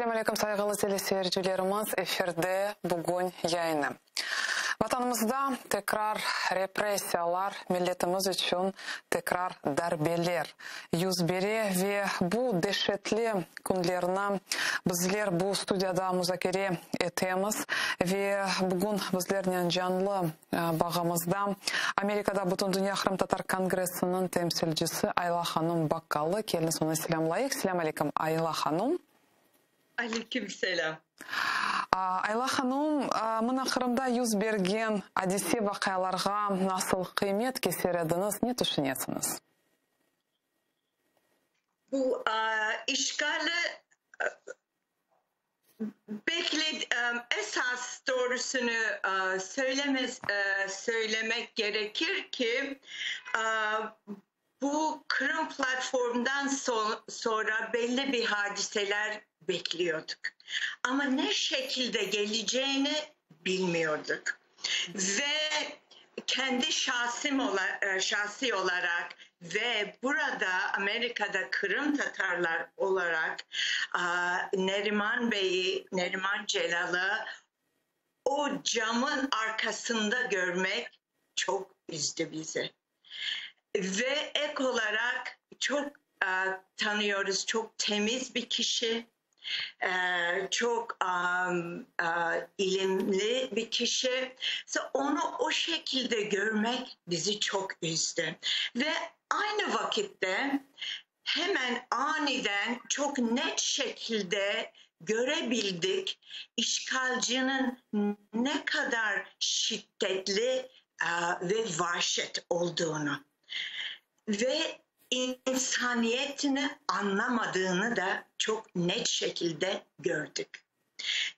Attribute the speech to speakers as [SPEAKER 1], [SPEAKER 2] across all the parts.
[SPEAKER 1] Selâm aleyküm, sayğılı teleseyircilerimiz, efirde Bugün yayını. Vatanımızda tekrar repressiyalar, milletimiz içün tekrar darbeler yüz bere ve bu deşetli künlerni bizler bu studiyada muzakere etemiz ve bugün bizlernen canlı bağımızda Amerikada Bütündünya qırımtatar kongressiniñ temsilcisi Ayla hanum Bakkallı. Keliñiz onı selâmlayıq. Selâm aleyküm, Ayla hanum.
[SPEAKER 2] Aleyküm selâm.
[SPEAKER 1] Ayla hanum, mına Qırımda yüz bergen adise-vaqialarğa nasıl qıymet keser ediñiz, ne tüşünesiñiz?
[SPEAKER 2] Bu işğali esas doğrusını söylemez, söylemek gerekir ki, bu Qırım platformdan sonra belli bir hadiseler bekliyorduk. Ama ne şekilde geleceğini bilmiyorduk. Ve kendi şahsim şahsi olarak ve burada Amerika'da Kırım Tatarlar olarak Neriman Bey'i, Neriman Celal'ı o camın arkasında görmek çok üzdü bizi. Ve ek olarak çok tanıyoruz, çok temiz bir kişi, çok ilimli bir kişi. Onu o şekilde görmek bizi çok üzdü. Ve aynı vakitte hemen aniden çok net şekilde görebildik işgalcinin ne kadar şiddetli ve vahşet olduğunu ve insaniyetini anlamadığını da çok net şekilde gördük.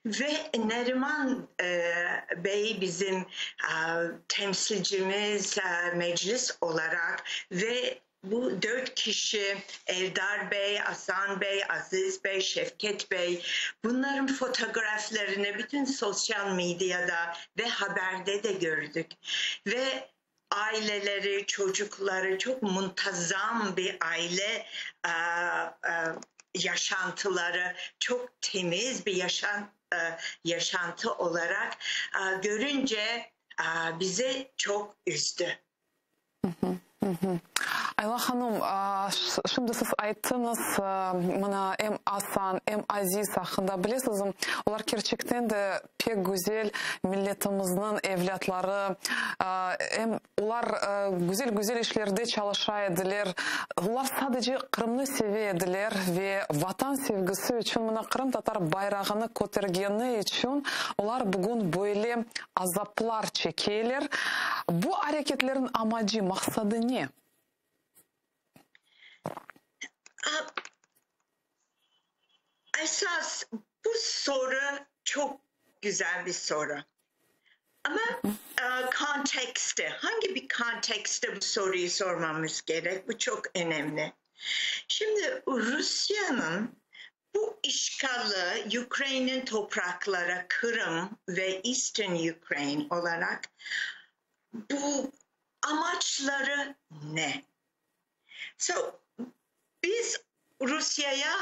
[SPEAKER 2] Ve Neriman Bey bizim temsilcimiz meclis olarak ve bu dört kişi Eldar Bey, Asan Bey, Aziz Bey, Şevket Bey bunların fotoğraflarını bütün sosyal medyada ve haberde de gördük. Ve aileleri, çocukları çok muntazam bir aile yaşantıları, çok temiz bir yaşantı olarak görünce bizi çok üzdü.
[SPEAKER 1] Ayla hanım, şimdi siz ayttıñız, mına em Asan, em Aziz aqqında, bilesizmi, olar kerçekten de pek güzel milletimizniñ evlâtları, em olar güzel-güzel işlerde çalışa ediler, olar sadece Qırımnı seve ediler ve Vatan sevgisi içün, mına qırımtatar bayrağını kötergeni içün olar bugün böyle azaplar çekeler. Bu areketlerniñ amacı, maqsadı ne?
[SPEAKER 2] Esas bu soru çok güzel bir soru. Ama kontekste, hangi bir kontekste bu soruyu sormamız gerek? Bu çok önemli. Şimdi Rusya'nın bu işgali Ukrayna'nın toprakları Kırım ve Eastern Ukraine olarak bu amaçları ne? So, biz Rusya'ya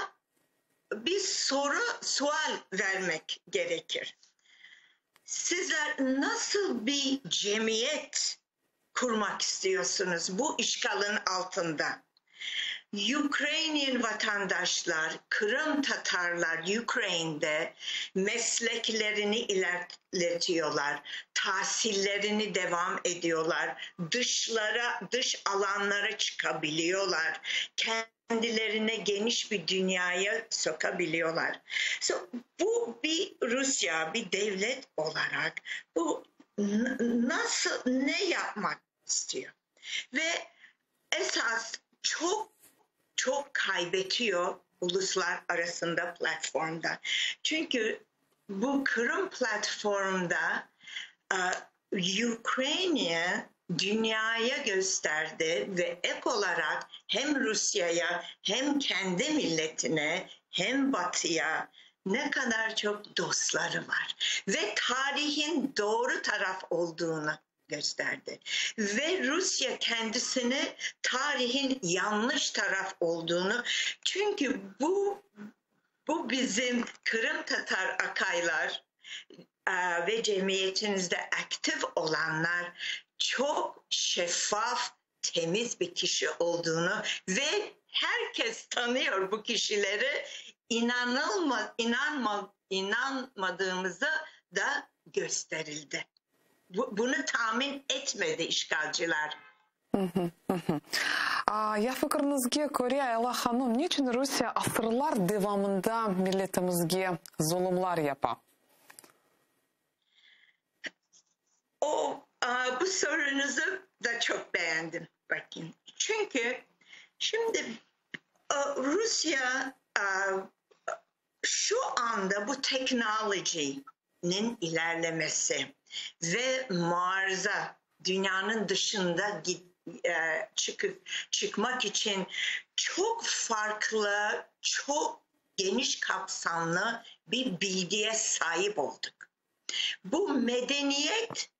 [SPEAKER 2] bir soru, sual vermek gerekir. Sizler nasıl bir cemiyet kurmak istiyorsunuz bu işgalin altında? Ukrainian vatandaşlar, Kırım Tatarlar Ukrayne'de mesleklerini ilerletiyorlar, tahsillerini devam ediyorlar, dışlara, dış alanlara çıkabiliyorlar, kendilerine geniş bir dünyaya sokabiliyorlar. So, bu bir Rusya, bir devlet olarak bu nasıl, ne yapmak istiyor? Ve esas çok çok kaybediyor uluslararasında platformda. Çünkü bu Kırım platformda Ukrayna dünyaya gösterdi ve ek olarak hem Rusya'ya hem kendi milletine hem Batı'ya ne kadar çok dostları var ve tarihin doğru taraf olduğunu gösterdi. Ve Rusya kendisini tarihin yanlış taraf olduğunu çünkü bu. Bu bizim Qırımtatar aqaylar ve cemiyetimizde aktiv olanlar çoq şeffaf, temiz bir kişi olduğunu ve herkes tanıyor bu kişileri inanılma, inanma, inanmadığımızı da gösterildi. Bu, bunu tahmin etmedi işgalciler.
[SPEAKER 1] Ya fikriñizge köre, Ayla hanım, niçün Rusiye asırlar devamında milletimizge zulumlar yapa?
[SPEAKER 2] O, bu sorunuzu da çok beğendim. Bakın. Çünkü şimdi Rusya şu anda bu teknolojinin ilerlemesi ve Mars'a dünyanın dışında çıkıp çıkmak için çok farklı, çok geniş kapsamlı bir bilgiye sahip olduk. Bu medeniyet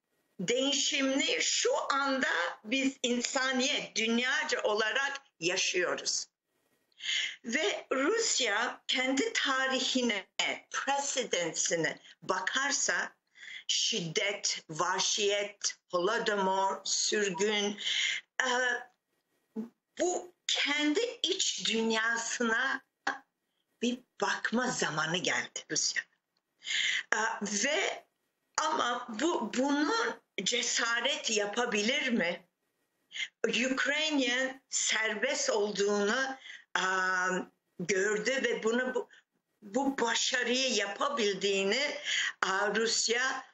[SPEAKER 2] değişimini şu anda biz insaniyet, dünyaca olarak yaşıyoruz. Ve Rusya kendi tarihine, precedents'ine bakarsa şiddet, vahşiyet, Holodomor, sürgün, bu kendi iç dünyasına bir bakma zamanı geldi Rusya. Ve ama bu bunu cesaret yapabilir mi? Ukrayna serbest olduğunu gördü ve bunu bu, bu başarıyı yapabildiğini Rusya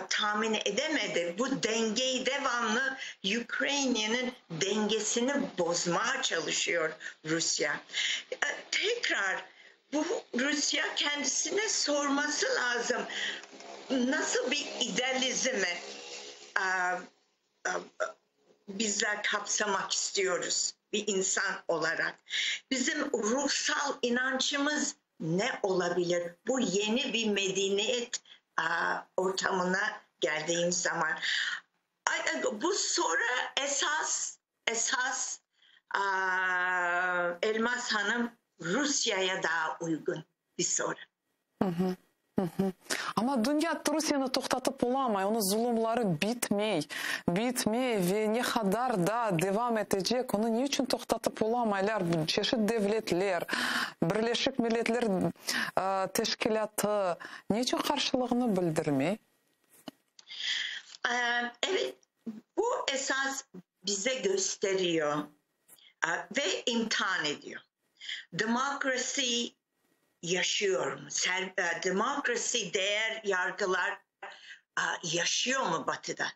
[SPEAKER 2] tahmin edemedi. Bu dengeyi devamlı Ukrayna'nın dengesini bozmaya çalışıyor Rusya. Tekrar bu Rusya kendisine sorması lazım. Nasıl bir idealizmi bizler kapsamak istiyoruz bir insan olarak? Bizim ruhsal inançımız ne olabilir? Bu yeni bir medeniyet ortamına geldiğim zaman. Bu soru esas esas Elmas Hanım Rusya'ya daha uygun bir soru.
[SPEAKER 1] Amma dünya Rusiyeni toqtatıp olamay, onıñ zulumları bitmey, bitmey ve ne qadar da devam etecek, onı ne içün toqtatıp olamaylar çeşit devletler, Birleşik Milletler Teşkilâtı ne içün qarşılığını bildirmey?
[SPEAKER 2] Evet, bu esas bize gösteriyor ve imtihan ediyor. Demokrasi yaşıyor mu? Demokrasi değer yargılar yaşıyor mu Batı'da?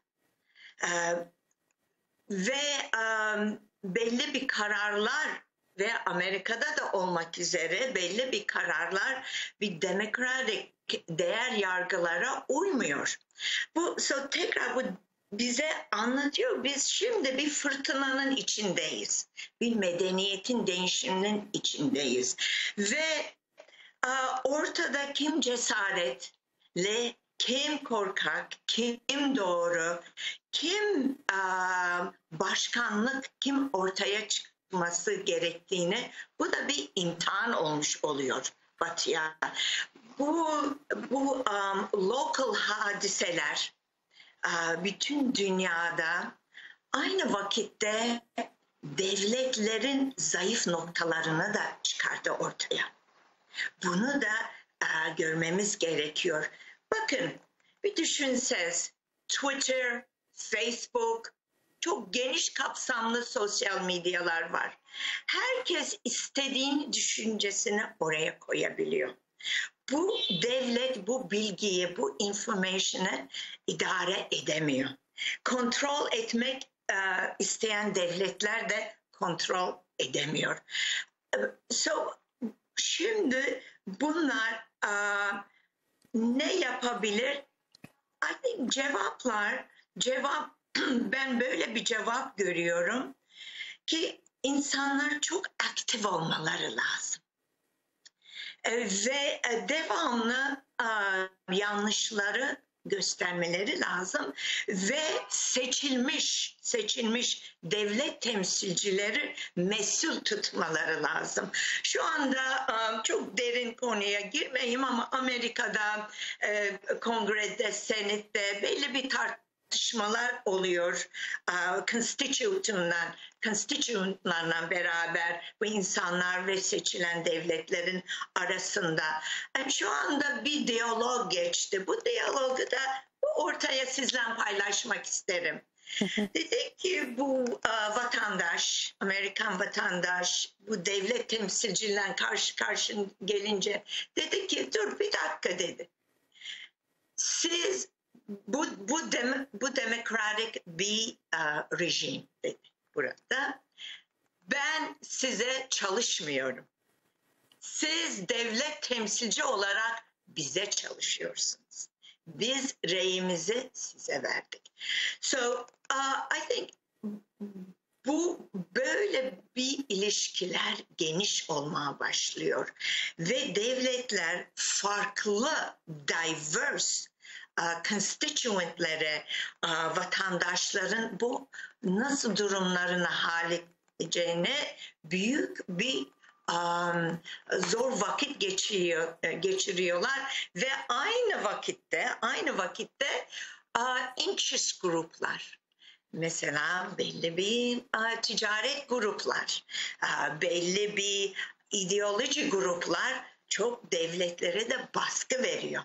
[SPEAKER 2] Ve belli bir kararlar ve Amerika'da da olmak üzere belli bir kararlar bir demokratik değer yargılara uymuyor. Bu so tekrar bu bize anlatıyor. Biz şimdi bir fırtınanın içindeyiz. Bir medeniyetin değişiminin içindeyiz. Ve ortada kim cesaretle, kim korkak, kim doğru, kim başkanlık, kim ortaya çıkması gerektiğini, bu da bir imtihan olmuş oluyor Batı'ya. Bu local hadiseler bütün dünyada aynı vakitte devletlerin zayıf noktalarını da çıkardı ortaya. Bunu da görmemiz gerekiyor. Bakın bir düşünseniz Twitter, Facebook çok geniş kapsamlı sosyal medyalar var. Herkes istediğin düşüncesini oraya koyabiliyor. Bu devlet bu bilgiyi, bu information'ı idare edemiyor. Kontrol etmek isteyen devletler de kontrol edemiyor. So, şimdi bunlar ne yapabilir? I think cevaplar, cevap ben böyle bir cevap görüyorum ki insanlar çok aktif olmaları lazım. Ve devamlı yanlışları Göstermeleri lazım ve seçilmiş seçilmiş devlet temsilcileri mesul tutmaları lazım. Şu anda çok derin konuya girmeyeyim ama Amerika'da Kongrede, Senet'te belli bir tartışmalar oluyor. Constituent'la constituent'larla beraber bu insanlar ve seçilen devletlerin arasında. Şu anda bir diyalog geçti. Bu diyalogu da ortaya sizle paylaşmak isterim. Dedi ki bu vatandaş, Amerikan vatandaş bu devlet temsilciyle karşı karşı gelince dedi ki dur bir dakika dedi. Siz bu, bu, dem, bu demokratik bir rejim dedi burada. Ben size çalışmıyorum. Siz devlet temsilci olarak bize çalışıyorsunuz. Biz reyimizi size verdik. So I think bu böyle bir ilişkiler geniş olmaya başlıyor ve devletler farklı diverse constituentlere, vatandaşların bu nasıl durumlarını halledeceğine büyük bir zor vakit geçiriyor, geçiriyorlar ve aynı vakitte interest gruplar mesela belli bir ticaret gruplar, belli bir ideoloji gruplar çok devletlere de baskı veriyor.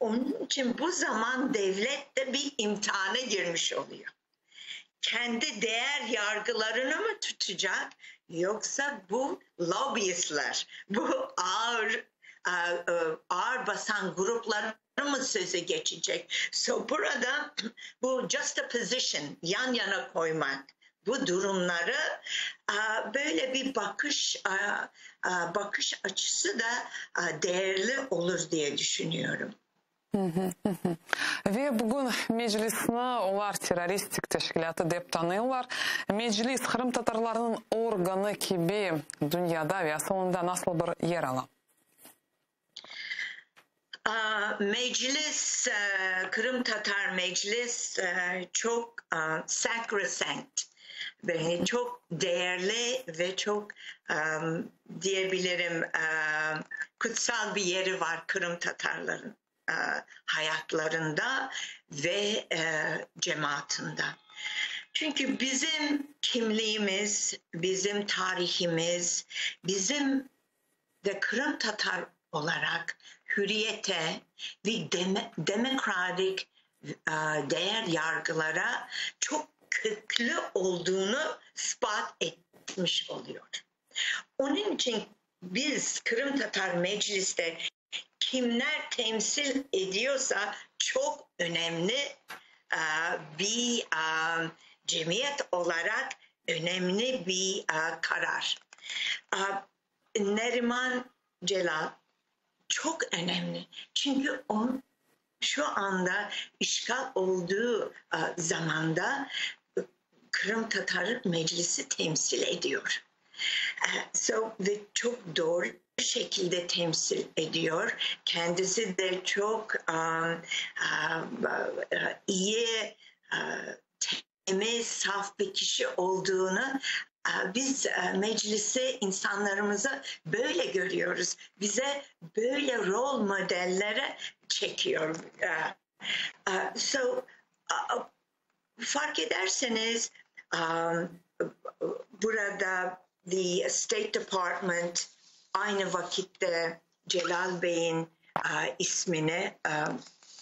[SPEAKER 2] Onun için bu zaman devlet de bir imtihana girmiş oluyor. Kendi değer yargılarını mı tutacak yoksa bu lobbyistler, bu ağır ağır basan grupları mı sözü geçecek? So burada bu juxtaposition, yan yana koymak bu durumları böyle bir bakış açısı da değerli olur diye düşünüyorum.
[SPEAKER 1] Ve bugün Meclisni olar terroristik teşkilâtı dep tanıylar. Meclis qırımtatarlarnıñ organı kibi dünyada ve asılında nasıl bir yer ala?
[SPEAKER 2] Meclis, Kırım Tatar Meclis çok sacrosanct, yani çok değerli ve çok diyebilirim kutsal bir yeri var Kırım Tatarların hayatlarında ve cemaatinde. Çünkü bizim kimliğimiz, bizim tarihimiz, bizim de Kırım Tatar olarak hürriyete ve demokratik değer yargılara çok köklü olduğunu ispat etmiş oluyor. Onun için biz Kırım Tatar Meclis'te kimler temsil ediyorsa çok önemli bir cemiyet olarak önemli bir karar. Neriman Celal çok önemli. Çünkü o şu anda işgal olduğu zamanda Kırım Tatar Meclisi temsil ediyor. So, ve çok doğru şekilde temsil ediyor. Kendisi de çok iyi, temiz, saf bir kişi olduğunu biz meclisi insanlarımızı böyle görüyoruz. Bize böyle rol modellere çekiyor. So fark ederseniz burada the State Department aynı vakitte Celal Bey'in ismini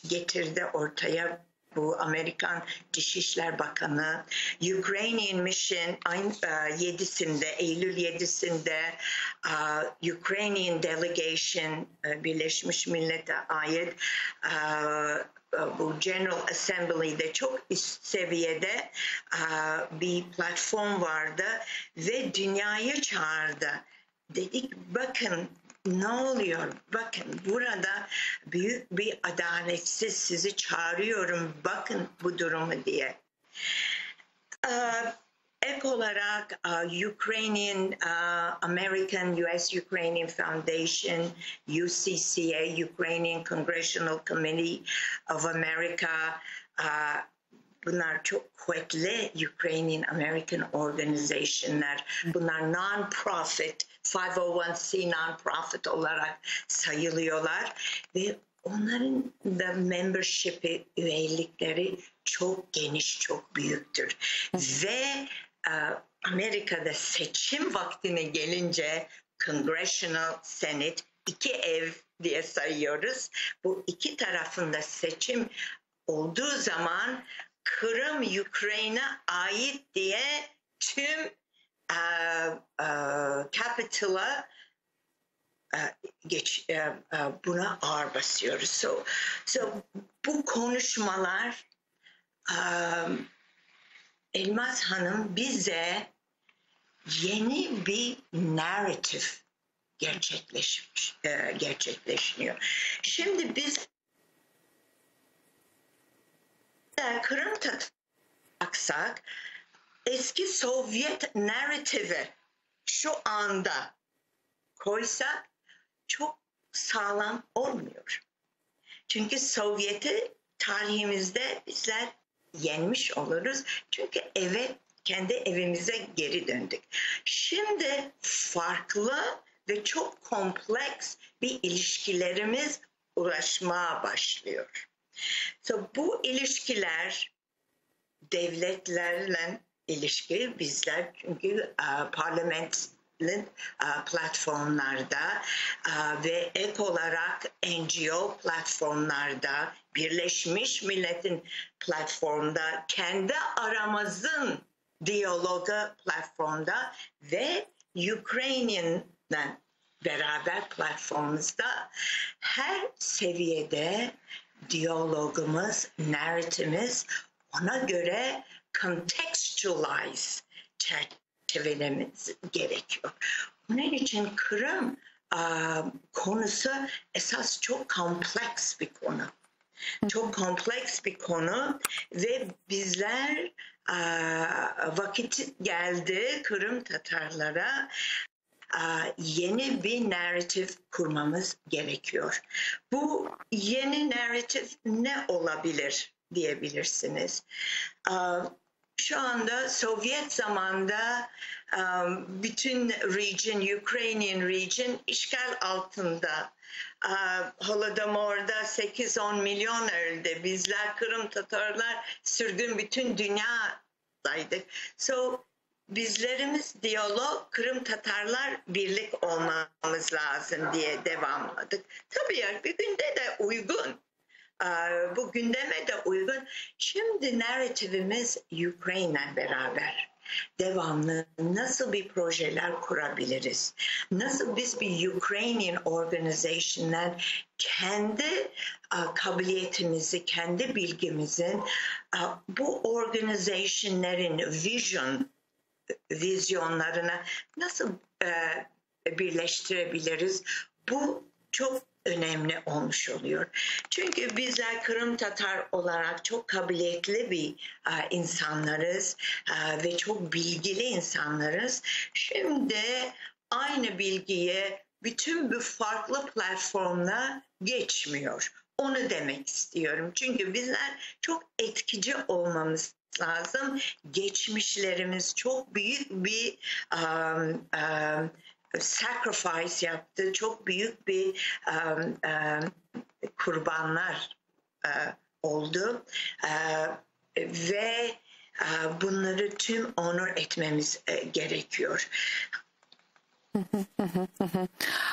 [SPEAKER 2] getirdi ortaya. Bu Amerikan Dışişler Bakanı Ukrainian Mission aynı 7'sinde Eylül 7'sinde Ukrainian Delegation Birleşmiş Millet'e ait bu General Assembly'de çok üst seviyede bir platform vardı ve dünyayı çağırdı. Dedik bakın ne oluyor? Bakın burada büyük bir adaletsiz sizi çağırıyorum. Bakın bu durumu diye. Ek olaraq Ukrainian American US Ukrainian Foundation, UCCA, Ukrainian Congressional Committee of America, bunlar çoq quvetli Ukrainian American organizationlar, bunlar non-profit, 501c non-profit olaraq sayılıyorlar ve onların da membership'i, üyelikleri çoq geniş, çoq büyüktür. Ve Amerikada seçim vaktine gelince Congressional, Senate, iki ev diye sayıyoruz. Bu iki tarafında seçim olduğu zaman Kırım Ukrayna ait diye tüm Capitol'a geç, buna ağır basıyoruz. So bu konuşmalar Elmaz Hanım bize yeni bir narrative gerçekleşmiş, gerçekleşiyor. Şimdi biz Kırım Tatarsak eski Sovyet narrative'i şu anda koysak çok sağlam olmuyor. Çünkü Sovyet'i tarihimizde bizler yenmiş oluruz. Çünkü eve kendi evimize geri döndük. Şimdi farklı ve çok kompleks bir ilişkilerimiz ulaşmaya başlıyor. So, bu ilişkiler devletlerle ilişki bizler çünkü parlamentin platformlarda ve ek olarak NGO platformlarda Birleşmiş Millet'in platformda kendi aramızın diyalogu platformda ve Ukrainian'la beraber platformumuzda her seviyede diyalogumuz, narratifimiz ona göre contextualize çerçevelememiz gerekiyor. Bunun için Kırım konusu esas çok kompleks bir konu. Çok kompleks bir konu ve bizler vakit geldi Kırım Tatarlara yeni bir narrative kurmamız gerekiyor. Bu yeni narrative ne olabilir diyebilirsiniz. Şu anda Sovyet zamanda bütün region, Ukrainian region işgal altında. Holodomor'da 8-10 milyon öldü. Bizler Kırım Tatarlar sürgün bütün dünyadaydık. So bizlerimiz diyalog Kırım Tatarlar birlik olmamız lazım diye devamladık. Tabii ya bir günde de uygun. Bu gündeme de uygun. Şimdi narratifimiz Ukrayna beraber. Devamlı nasıl bir projeler kurabiliriz? Nasıl biz bir Ukrainian organization'lar kendi kabiliyetimizi, kendi bilgimizin bu organization'lerin vision, vizyonlarına nasıl birleştirebiliriz? Bu çok önemli olmuş oluyor. Çünkü bizler Kırım Tatar olarak çok kabiliyetli bir insanlarız ve çok bilgili insanlarız. Şimdi aynı bilgiyi bütün bu farklı platformla geçmiyor. Onu demek istiyorum. Çünkü bizler çok etkici olmamız lazım. Geçmişlerimiz çok büyük bir sacrifice yaptı. Çok büyük bir kurbanlar oldu. Ve bunları tüm onur etmemiz gerekiyor.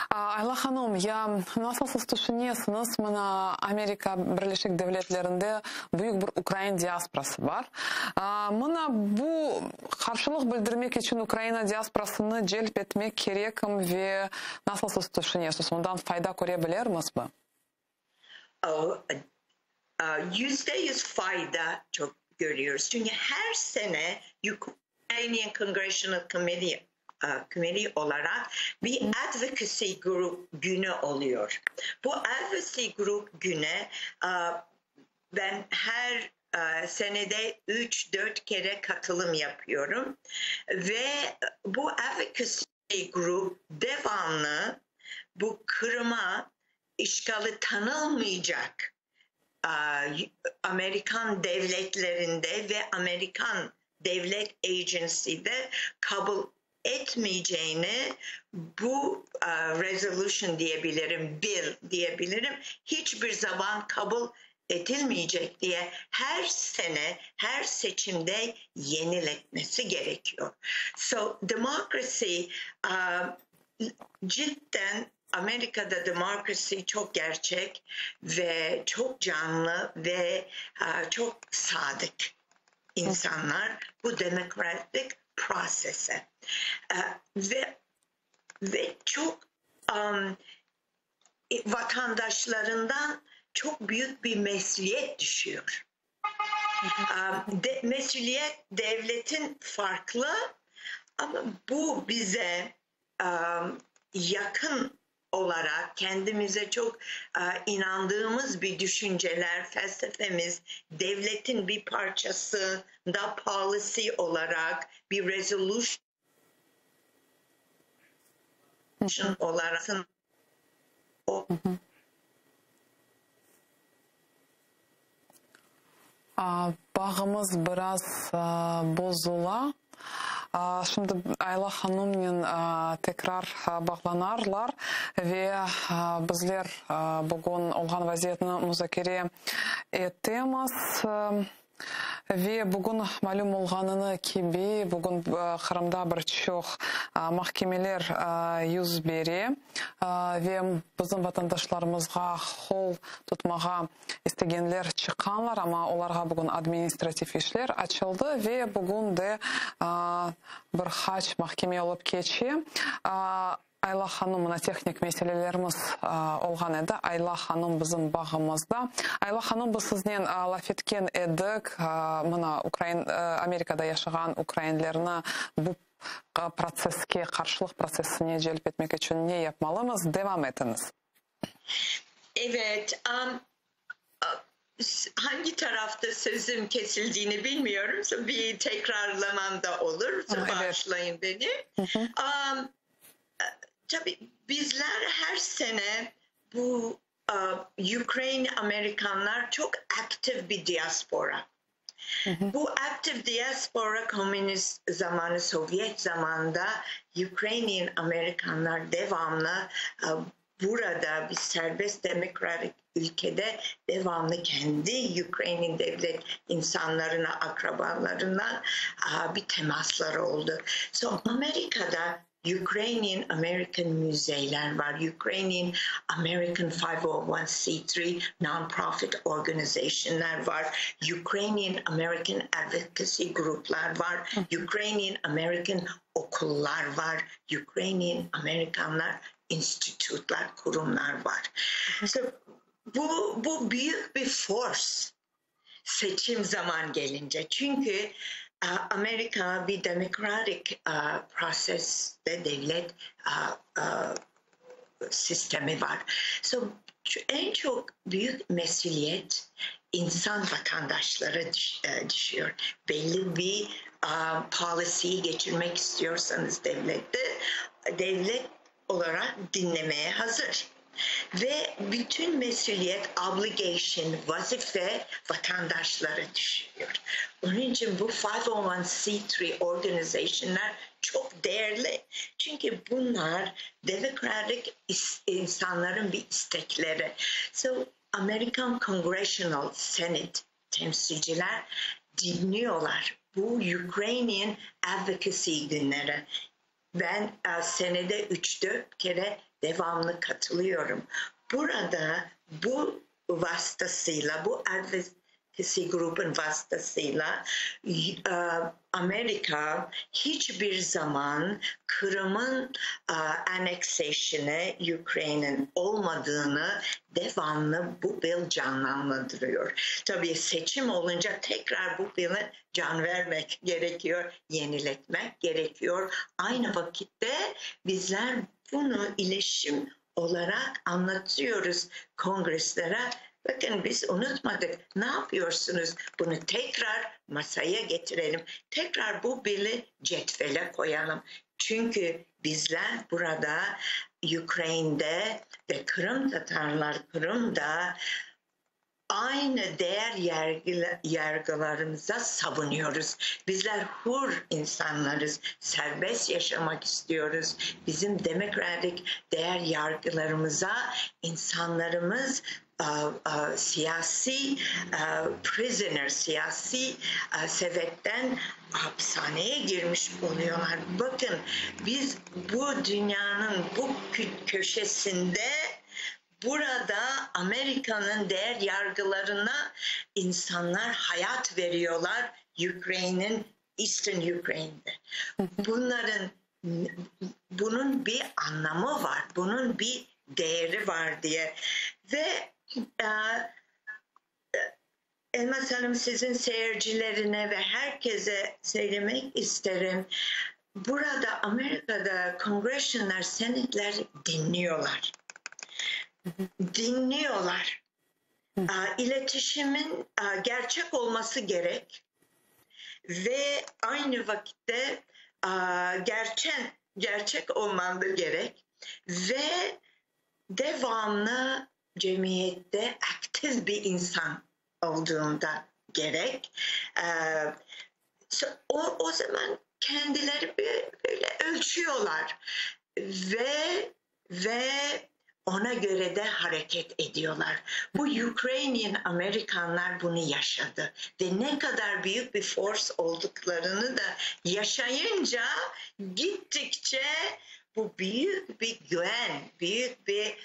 [SPEAKER 1] Ayla hanım, ya nasıl siz tüşünesiñiz, mına Amerika Birleşik Devletlerinde büyük bir ukrain diasporası bar. Mına bu qarşılıq bildirmek içün Ukraina diasporasını celp etmek kerekmi ve nasıl siz tüşünesiz, ondan fayda köre bilirmizmi?
[SPEAKER 2] %100 fayda çok görüyoruz. Çünkü her sene Ukrainian Congressional Committee olarak bir advocacy group günü oluyor. Bu advocacy group güne ben her Senede 3-4 kere katılım yapıyorum. Ve bu advocacy group devamlı bu Kırım'a işgali tanılmayacak Amerikan devletlerinde ve Amerikan devlet agency'de kabul etmeyeceğini bu resolution diyebilirim, bill diyebilirim hiçbir zaman kabul edilmeyecek diye her sene, her seçimde yeniletmesi gerekiyor. So democracy cidden Amerika'da demokrasi çok gerçek ve çok canlı ve çok sadık insanlar bu demokratik prosese. Ve çok vatandaşlarından çok büyük bir mesuliyet düşüyor. Mesuliyet devletin farklı ama bu bize yakın olarak kendimize çok inandığımız bir düşünceler, felsefemiz, devletin bir parçası da policy olarak bir resolution olarak o
[SPEAKER 1] Bağımız biraz bozula. Şimdi Ayla hanımnen tekrar bağlanarlar ve bizler bugün olğan vaziyetni muzakere etemiz. Ve bugün malüm olğanını kibi, bugün Qırımda bir çoq mahkemeler yüz bere ve bizim vatandaşlarımızğa qol tutmağa istegenler çıqqanlar, amma olarğa bugün administrativ işler açıldı ve bugün de bir qaç mahkeme olıp keçe. Ayla hanım, mına tehnik meselelerimiz olğan edi. Ayla hanım bizim bağımızda. Ayla hanım, biz siznen laf etken edik. Mına ukrain Amerikada yaşağan ukrainlerni bu protsesske, qarşılıq protsessine celp etmek içün ne yapmalımız? Devam etiñiz.
[SPEAKER 2] Evet, hangi tarafta sözüm kesildiğini bilmiyorum. Bir tekrarlamam da olur. Bağışlayın beni. Tabii bizler her sene bu Ukrayna Amerikanlar çok aktif bir diaspora. Bu aktif diaspora komünist zamanı, Sovyet zamanında Ukrainian Amerikanlar devamlı burada bir serbest demokratik ülkede devamlı kendi Ukrayna devlet insanlarına, akrabalarına bir temasları oldu. So Amerika'da Ukrainian American müzeler var. Ukrainian American 501c3 non-profit organization'lar var. Ukrainian American advocacy gruplar var. Ukrainian American okullar var. Ukrainian Amerikanlar institutlar, kurumlar var. So, bu büyük bir force seçim zaman gelince. Çünkü Amerika bir demokratik proseste devlet sistemi var. So, en çok büyük mesuliyet insan vatandaşlara düşüyor. Belli bir policy'yi geçirmek istiyorsanız devlette, devlet olarak dinlemeye hazır. Ve bütün mesuliyet, obligation, vazife vatandaşlara düşüyor. Onun için bu 501c3 organization'lar çok değerli. Çünkü bunlar demokratik insanların bir istekleri. So American Congressional Senate temsilciler dinliyorlar. Bu Ukrainian Advocacy günleri. Ben senede 3-4 kere devamlı katılıyorum. Burada bu vasıtasıyla, bu advocacy grubun vasıtasıyla Amerika hiçbir zaman Kırım'ın annexation'ı Ukrayna'nın olmadığını devamlı bu bill canlandırıyor. Tabii seçim olunca tekrar bu bill'e can vermek gerekiyor, yeniletmek gerekiyor. Aynı vakitte bizler bunu iletişim olarak anlatıyoruz kongreslere. Bakın biz unutmadık. Ne yapıyorsunuz? Bunu tekrar masaya getirelim. Tekrar bu bili cetvele koyalım. Çünkü bizler burada Ukrayna'da ve Kırım Tatarlar Kırım'da aynı değer yargılarımıza savunuyoruz. Bizler hür insanlarız. Serbest yaşamak istiyoruz. Bizim demokratik değer yargılarımıza insanlarımız siyasi prisoner, siyasi sebepten hapishaneye girmiş oluyorlar. Bakın biz bu dünyanın bu köşesinde burada Amerika'nın değer yargılarına insanlar hayat veriyorlar Ukrayne'in Eastern Ukraine'de. Bunların bunun bir anlamı var. Bunun bir değeri var diye. Ve Elmas Hanım sizin seyircilerine ve herkese söylemek isterim. Burada Amerika'da congressionlar, senatlar dinliyorlar. Dinliyorlar. İletişimin gerçek olması gerek ve aynı vakitte gerçek olmalı gerek ve devamlı cemiyette aktif bir insan olduğunda gerek. O zaman kendileri böyle ölçüyorlar ve ona göre de hareket ediyorlar. Bu Ukrainian Amerikanlar bunu yaşadı ve ne kadar büyük bir force olduklarını da yaşayınca gittikçe bu büyük bir güven, büyük bir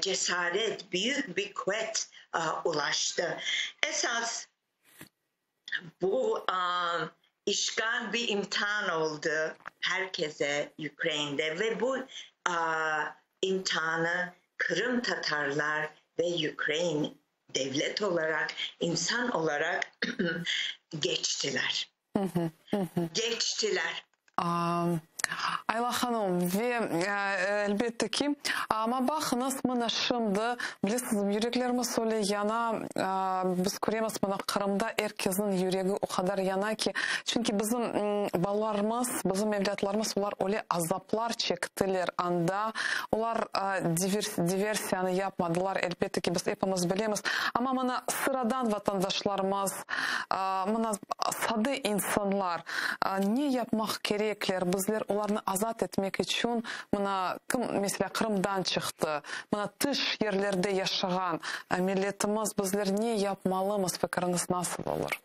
[SPEAKER 2] cesaret, büyük bir kuvvet ulaştı. Esas bu işgal bir imtihan oldu herkese Ukrayna'da ve bu imtihanı Kırım Tatarlar ve Ukrayna devlet olarak, insan olarak geçtiler. Geçtiler.
[SPEAKER 1] Ayla hanım ve elbette ki amma baqıñız mına şimdi bilesiz yüreklerimiz öyle yana biz köremiz mına Qırımda er kesniñ yüregi o qadar yana ki çünki bizim balalarımız bizim evlâtlarımız olar öyle azaplar çektiler anda olar diversiyanı yapmadılar elbette ki biz epimiz bilemiz amma mına sıradan vatandaşlarımız mına sade insanlar ne yapmaq kerekler bizler olarnı azat etmek içün mına kim meselâ Qırımdan çıqtı mına tış yerlerde yaşağan milletimiz bizler ne yapmalımız fikiriñiz nasıl olur?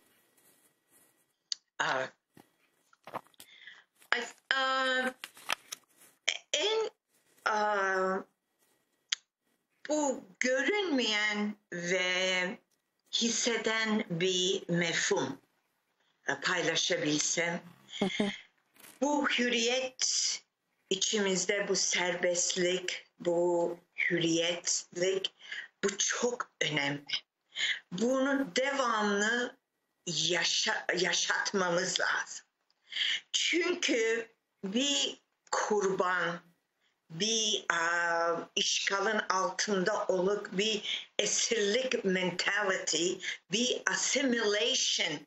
[SPEAKER 2] En bu görünmeyen ve hisseden bir mefhum paylaşabilsem. Bu hürriyet içimizde bu serbestlik, bu hürriyetlik bu çok önemli. Bunu devamlı yaşatmamız lazım. Çünkü bir kurban, bir işgalin altında olup bir esirlik mentality, bir assimilation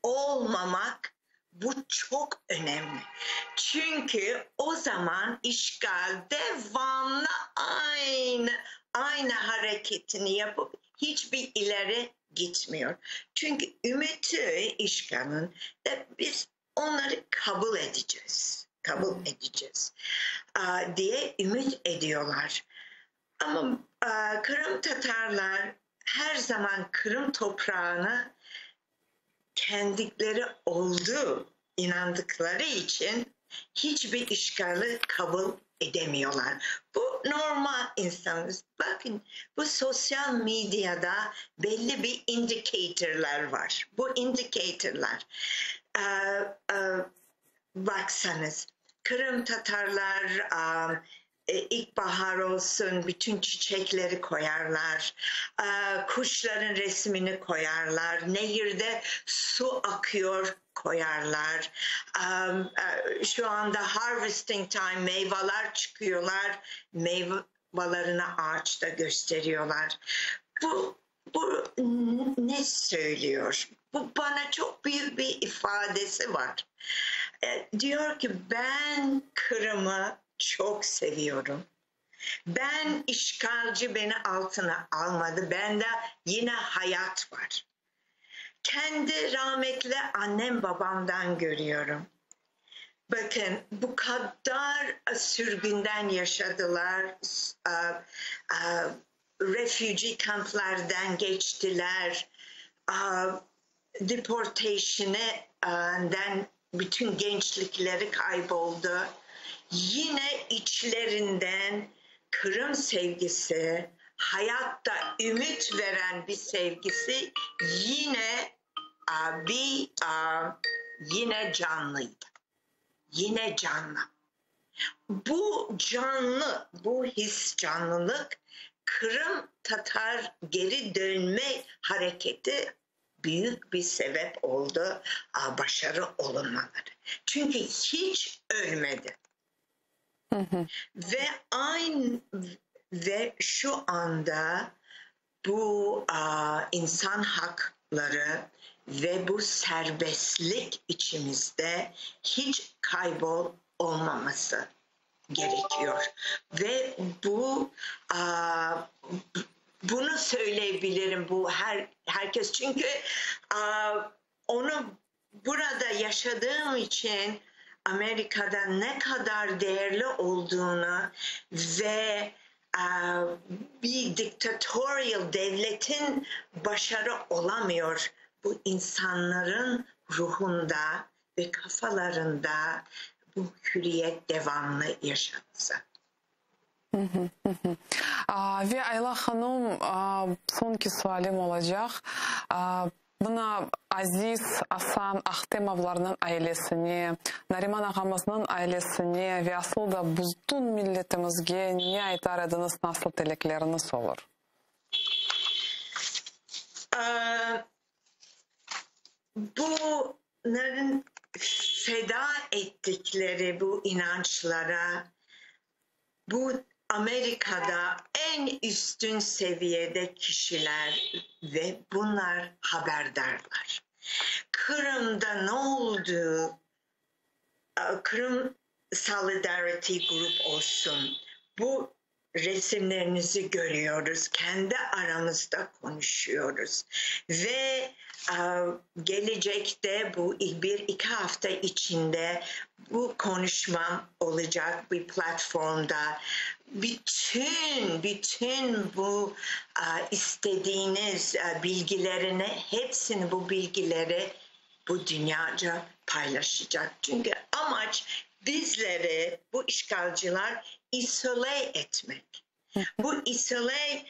[SPEAKER 2] olmamak bu çok önemli. Çünkü o zaman işgal devamlı aynı hareketini yapıp hiçbir ileri gitmiyor. Çünkü ümiti işgalin de biz onları kabul edeceğiz. Kabul edeceğiz diye ümit ediyorlar. Ama Kırım Tatarlar her zaman Kırım toprağını kendileri olduğu inandıkları için hiçbir işgali kabul edemiyorlar. Bu normal insanız. Bakın bu sosyal medyada belli bir indicatorlar var. Bu indicatorlar. Baksanız Kırım Tatarlar ilkbahar olsun bütün çiçekleri koyarlar, kuşların resmini koyarlar, nehirde su akıyor koyarlar. Şu anda harvesting time meyveler çıkıyorlar, meyvelerini ağaçta gösteriyorlar. Bu, bu ne söylüyor? Bu bana çok büyük bir ifadesi var. E, diyor ki ben Kırım'ı çok seviyorum. Ben işgalci beni altına almadı. Bende yine hayat var. Kendi rahmetli annem babamdan görüyorum. Bakın bu kadar sürgünden yaşadılar. Refugee kamplardan geçtiler. Deportation'dan bütün gençlikleri kayboldu. Yine içlerinden Kırım sevgisi, hayatta ümit veren bir sevgisi yine bir yine canlıydı. Yine canlı. Bu canlı, bu his canlılık Kırım Tatar geri dönme hareketi büyük bir sebep oldu başarı olunmaları. Çünkü hiç ölmedi. Ve aynı ve şu anda bu insan hakları ve bu serbestlik içimizde hiç kaybol olmaması gerekiyor. Ve bu bunu söyleyebilirim bu her herkes çünkü onu burada yaşadığım için Amerika'da ne kadar değerli olduğunu ve bir diktatorial devletin başarı olamıyor. Bu insanların ruhunda ve kafalarında bu hürriyet devamlı yaşatsa.
[SPEAKER 1] Ve Ayla hanım, soñki sualim olacaq. Mına Aziz, Asan Ahtemovlarnıñ ailesine, Nariman ağamıznıñ ailesine ve asıl da bütün milletimizge ne aytar ediñiz, nasıl tilekleriñiz olur?
[SPEAKER 2] Bunların feda ettikleri bu inançlara, bu Amerika'da en üstün seviyede kişiler ve bunlar haberdarlar. Kırım'da ne oldu? Kırım Solidarity Group olsun. Bu resimlerinizi görüyoruz. Kendi aramızda konuşuyoruz. Ve gelecekte bu bir iki hafta içinde bu konuşmam olacak bir platformda. Bütün, bütün bu istediğiniz bilgilerini, hepsini bu bilgileri bu dünyaca paylaşacak. Çünkü amaç bizleri bu işgalciler izole etmek. Bu izole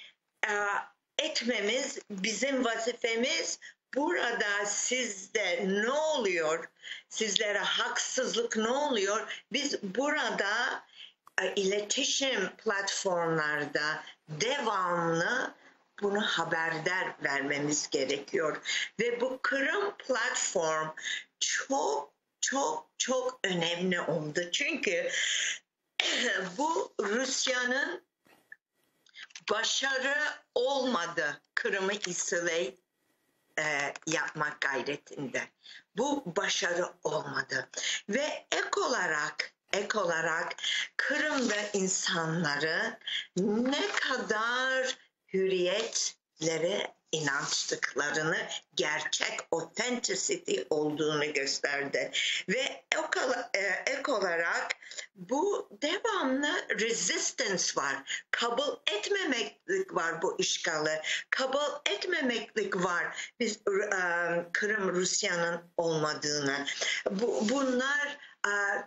[SPEAKER 2] etmemiz bizim vazifemiz. Burada sizde ne oluyor? Sizlere haksızlık ne oluyor? Biz burada iletişim platformlarda devamlı bunu haberdar vermemiz gerekiyor. Ve bu Kırım platform çok çok çok önemli oldu. Çünkü bu Rusya'nın başarı olmadı Kırım'ı izole yapmak gayretinde. Bu başarı olmadı. Ve ek olarak ek olarak Kırım'da insanları ne kadar hürriyetlere inançtıklarını, gerçek authenticity olduğunu gösterdi. Ve ek olarak bu devamlı resistance var. Kabul etmemeklik var bu işgali. Kabul etmemeklik var biz Kırım Rusya'nın olmadığını. Bunlar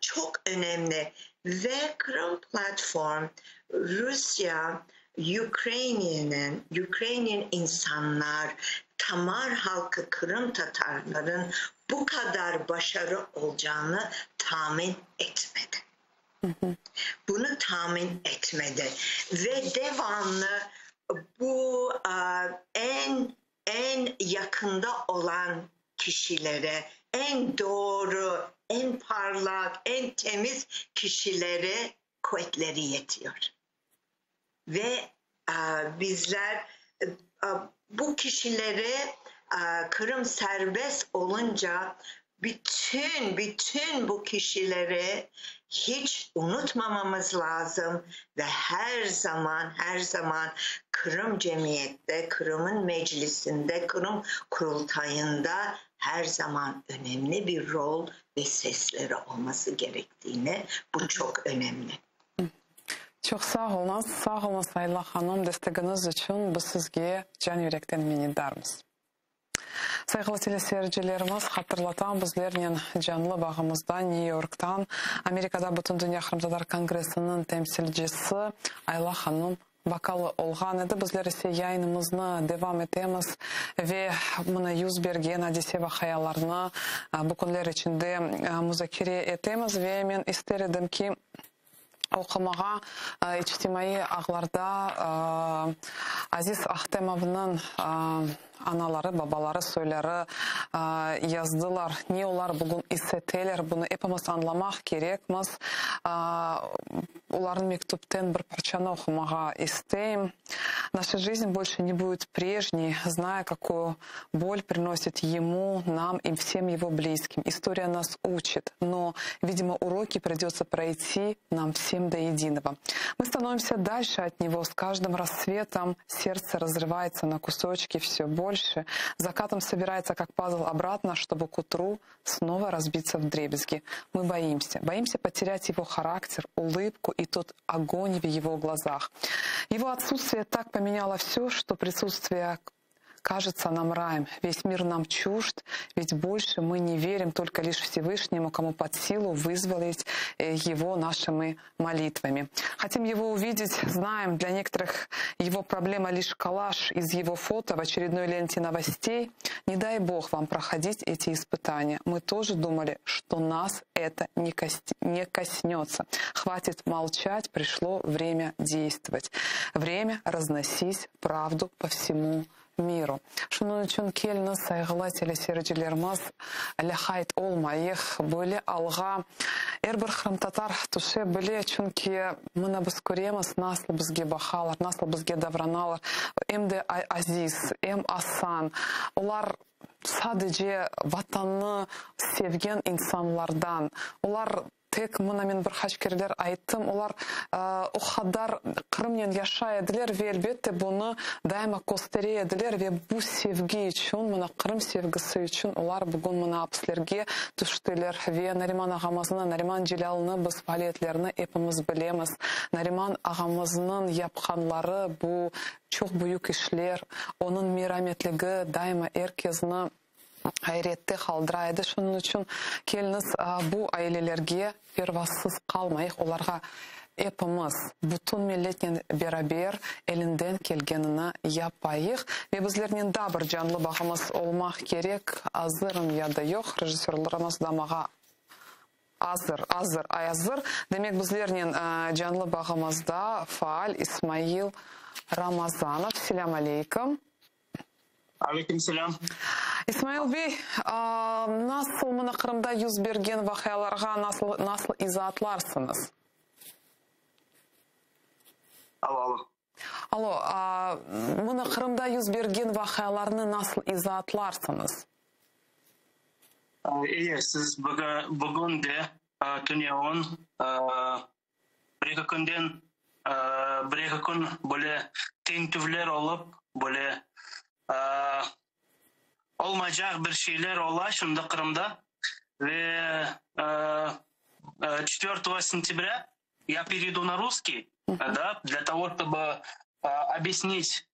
[SPEAKER 2] çok önemli. Ve Kırım Platform Rusya Ukrayna'nın, Ukrayna insanlar, Tamar halkı, Kırım Tatarların bu kadar başarı olacağını tahmin etmedi. Bunu tahmin etmedi. Ve devamlı bu en en yakında olan kişilere, en doğru, en parlak, en temiz kişilere kuvvetleri yetiyor. Ve bizler Bu kişileri Kırım serbest olunca bütün, bütün bu kişileri hiç unutmamamız lazım ve her zaman, her zaman Kırım cemiyette, Kırım'ın meclisinde, Kırım Kurultayında her zaman önemli bir rol ve sesleri olması gerektiğini, bu çok önemli.
[SPEAKER 1] Çoq sağ oluñız, sağ oluñız, Ayla hanım, destegiñiz içün biz sizge can yürekten minnetdarmız. Sayğılı teleseyircilerimiz, hatırlatam, bizlernen canlı bağımızda New Yorktan Amerikada Bütündünya Qırımtatar Kongressiniñ temsilcisi Ayla hanım Bakalı olğan edi. Bizler ise yayınımıznı devam etemiz ve mına yüz bergen adise-vaqialarnı bu künler içinde muzakere etemiz. Ve men ister edim ki, oqumağa içtimaiy ağlarda Aziz Ahtemovnıñ anaları, babaları, soyları yazdılar. Ne olar bugün is eteler, bunı epimiz añlamaq kerekmiz. Olarnıñ mektüpten bir parçanı oqumağa isteyim. Наша жизнь больше не будет прежней, зная, какую боль приносит ему, нам и всем его близким. История нас учит, но, видимо, уроки придется пройти нам всем до единого. Мы становимся дальше от него, с каждым рассветом сердце разрывается на кусочки все больше, закатом собирается, как пазл, обратно, чтобы к утру снова разбиться вдребезги. Мы боимся. Боимся потерять его характер, улыбку и тот огонь в его глазах. Его отсутствие так поменяло все, что присутствие кажется нам раем. Весь мир нам чужд, ведь больше мы не верим только лишь Всевышнему, кому под силу вызволить его нашими молитвами. Хотим его увидеть, знаем, для некоторых его проблема лишь коллаж из его фото в очередной ленте новостей. Не дай Бог вам проходить эти испытания. Мы тоже думали, что нас это не коснется. Хватит молчать, пришло время действовать. Время разносить правду по всему миру. Şunıñ içün keliñiz, sayğılı teleseyircilerimiz, lâqayt olmayıq, böyle alğa er bir qırımtatar tüşe bile, çünki mına biz köremiz, nasıl bizge baqalar, nasıl bizge davranalar, em de Aziz, em Asan, olar sadece Vatannı sevgen insanlardan, olar Tek mına men bir qaç kereler ayttım, olar o qadar Qırımnen yaşay ediler ve elbette bunı daima köstere ediler ve bu sevgi içün, mına Qırım sevgisi içün olar bugün mına apislerge tüştiler ve Nariman ağamıznı, Nariman Celâlnı biz faaliyetlerini epimiz bilemiz. Nariman ağamıznıñ yapqanları bu çoq büyük işler, onıñ merametligi daima er kezni ayrette qaldıra edi. Şunıñ içün keliñiz, bu ailelerge pervasız qalmayıq, olarğa epimiz, bütün milletnen beraber elinden kelgenini yapayıq. Ve bizlernen daa bir canlı bağımız olmaq kerek. Azırım ya da yoq, rejissörlarımız da maña azır, azır, azır. Demek, bizlernen canlı bağımızda faal İsmail Ramazanov. Selâm aleyküm.
[SPEAKER 3] Aleyküm selâm.
[SPEAKER 1] İsmail bey, nasıl mına Qırımda yüz bergen vaqialarğa nasıl, nasıl izaatlarsıñız?
[SPEAKER 3] Alo, alo.
[SPEAKER 1] Alo, mına Qırımda yüz bergen vaqialarnı nasıl izaatlarsıñız?
[SPEAKER 3] İyi, siz bugün de tünevin bir-eki künden bir-eki kün böyle tintüvler olıp, böyle olmaycaq bir şeyler ola şimdi Qırımda. Ve 4 сентября я перейду на русский, да, для того, чтобы объяснить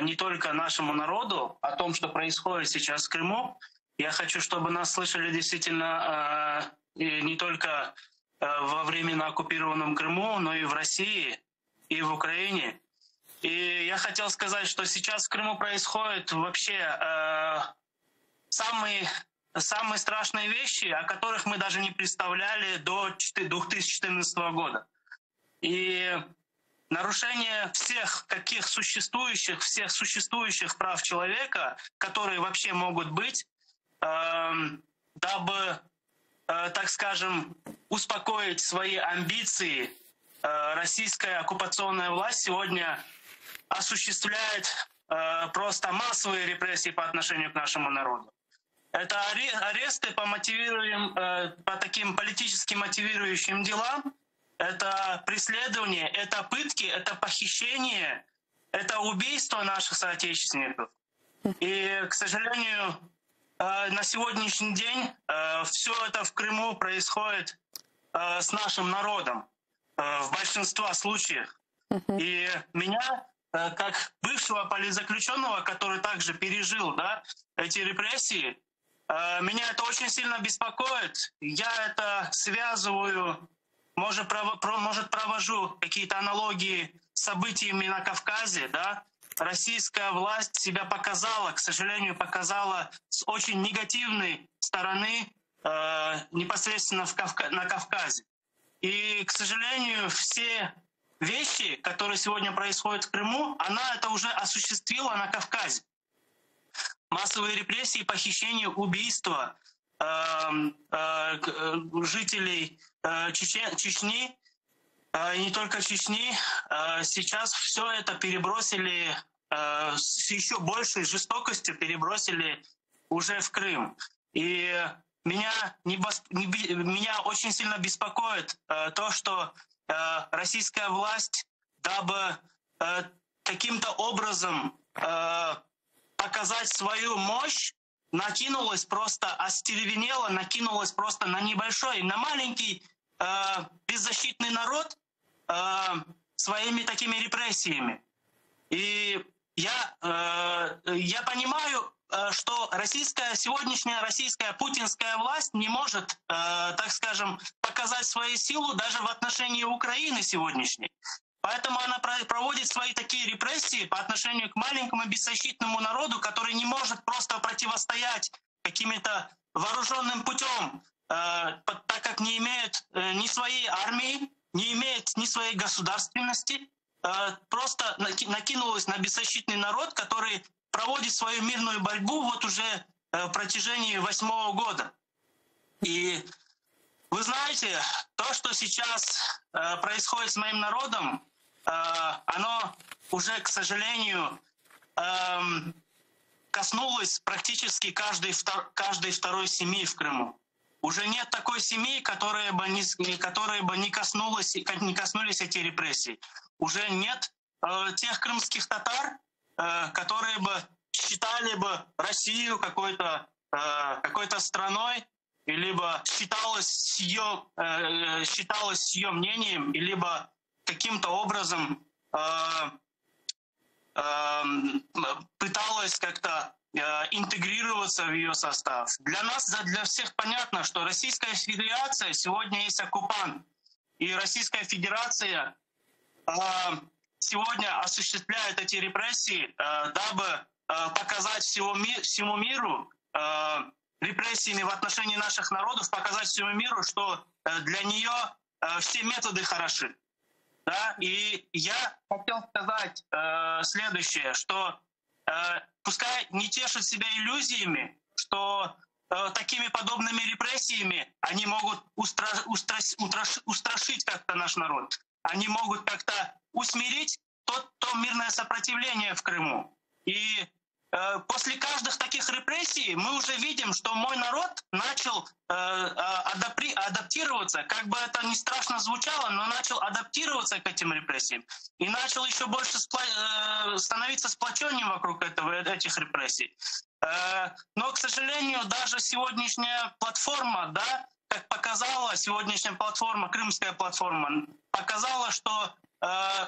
[SPEAKER 3] не только нашему народу о том, что происходит сейчас в Крыму. Я хочу, чтобы нас слышали действительно не только во временно оккупированном Крыму, но и в России, и в Украине. И я хотел сказать, что сейчас в Крыму происходит вообще самые, самые страшные вещи, о которых мы даже не представляли до 2014 года. И нарушение всех каких существующих, всех существующих прав человека, которые вообще могут быть, дабы, так скажем, успокоить свои амбиции, российская оккупационная власть сегодня осуществляет. просто массовые репрессии по отношению к нашему народу. Это аресты по мотивируем, по таким политически мотивирующим делам, это преследование, это пытки, это похищение, это убийство наших соотечественников. И, к сожалению, на сегодняшний день все это в Крыму происходит с нашим народом в большинстве случаев. И меня, как бывшего политзаключенного, который также пережил, да, эти репрессии, меня это очень сильно беспокоит. Я это связываю, может, может провожу какие-то аналогии с событиями на Кавказе, да. Российская власть себя показала, к сожалению, показала с очень негативной стороны э, непосредственно в Кавка- на Кавказе. И, к сожалению, все вещи, которые сегодня происходят в Крыму, она это уже осуществила на Кавказе. Массовые репрессии, похищения, убийства э, э, э, жителей э, Чече, Чечни, э, и не только Чечни, э, сейчас все это перебросили э, с еще большей жестокостью перебросили уже в Крым. И меня, не, не, меня очень сильно беспокоит э, то, что э, российская власть, дабы э, каким-то образом э, показать свою мощь, накинулась просто, остервенела, накинулась просто на небольшой, на маленький э, беззащитный народ э, своими такими репрессиями. И я, э, я понимаю, э, что российская, сегодняшняя российская путинская власть не может, э, так скажем, показать свою силу даже в отношении Украины сегодняшней. Поэтому она проводит свои такие репрессии по отношению к маленькому беззащитному народу, который не может просто противостоять какими-то вооруженным путем, э, так как не имеет э, ни своей армии, не имеет ни своей государственности, э, просто накинулась на беззащитный народ, который проводит свою мирную борьбу вот уже в протяжении восьмого года. И вы знаете, то, что сейчас происходит с моим народом, оно уже, к сожалению, эм, коснулось практически каждой, каждой второй семьи в Крыму. Уже нет такой семьи, которая бы не, которая бы не, коснулась, не коснулись эти репрессии. Уже нет э, тех крымских татар, э, которые бы считали бы Россию какой-то э, какой-то страной, либо считалось ее, э, считалось ее мнением, либо каким-то образом э, э, пыталась как-то э, интегрироваться в ее состав. Для нас, для всех понятно, что Российская Федерация сегодня есть оккупант. И Российская Федерация э, сегодня осуществляет эти репрессии, э, дабы э, показать всего ми всему миру э, репрессиями в отношении наших народов, показать всему миру, что э, для нее э, все методы хороши. Да? И я хотел сказать э, следующее, что э, пускай не тешат себя иллюзиями, что э, такими подобными репрессиями они могут устра устра утраш устрашить как-то наш народ. Они могут как-то усмирить то, то мирное сопротивление в Крыму. И после каждых таких репрессий мы уже видим, что мой народ начал э, э, адаптироваться, как бы это ни страшно звучало, но начал адаптироваться к этим репрессиям и начал еще больше становиться сплоченнее вокруг этого, этих репрессий. Но, к сожалению, даже сегодняшняя платформа, да, как показала сегодняшняя платформа, крымская платформа, показала, что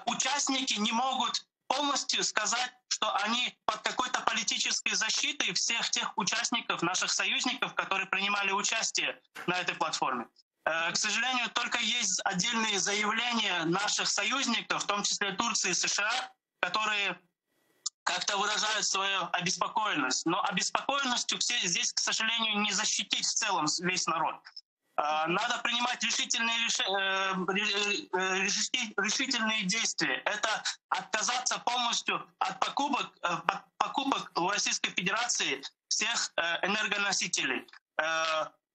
[SPEAKER 3] участники не могут полностью сказать, что они под какой-то политической защитой всех тех участников, наших союзников, которые принимали участие на этой платформе. Э, к сожалению, только есть отдельные заявления наших союзников, в том числе Турции и США, которые как-то выражают свою обеспокоенность. Но обеспокоенностью все здесь, к сожалению, не защитить в целом весь народ. Э, надо принимать решительные, э, э, решительные действия. Это отказаться полностью от покупок, покупок в Российской Федерации всех энергоносителей.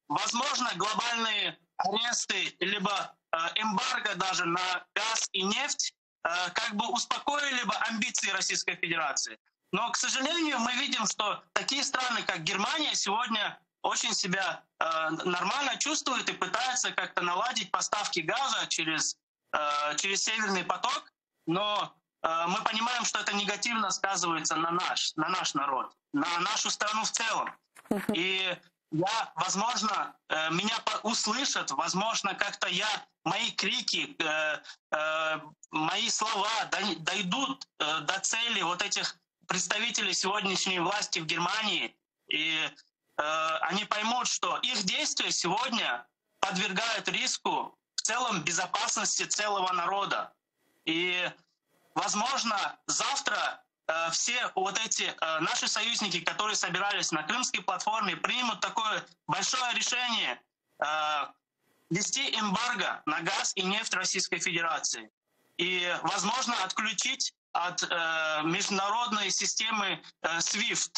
[SPEAKER 3] Возможно, глобальные аресты, либо эмбарго даже на газ и нефть как бы успокоили бы амбиции Российской Федерации. Но, к сожалению, мы видим, что такие страны, как Германия, сегодня очень себя э, нормально чувствуют и пытаются как-то наладить поставки газа через, э, через Северный поток, но э, мы понимаем, что это негативно сказывается на наш, на наш народ, на нашу страну в целом. И я, возможно, э, меня услышат, возможно, как-то я, мои крики, э, э, мои слова дойдут до цели вот этих представителей сегодняшней власти в Германии, и они поймут, что их действия сегодня подвергают риску в целом безопасности целого народа. И, возможно, завтра э, все вот эти э, наши союзники, которые собирались на крымской платформе, примут такое большое решение э, ввести эмбарго на газ и нефть Российской Федерации. И, возможно, отключить от международной системы SWIFT.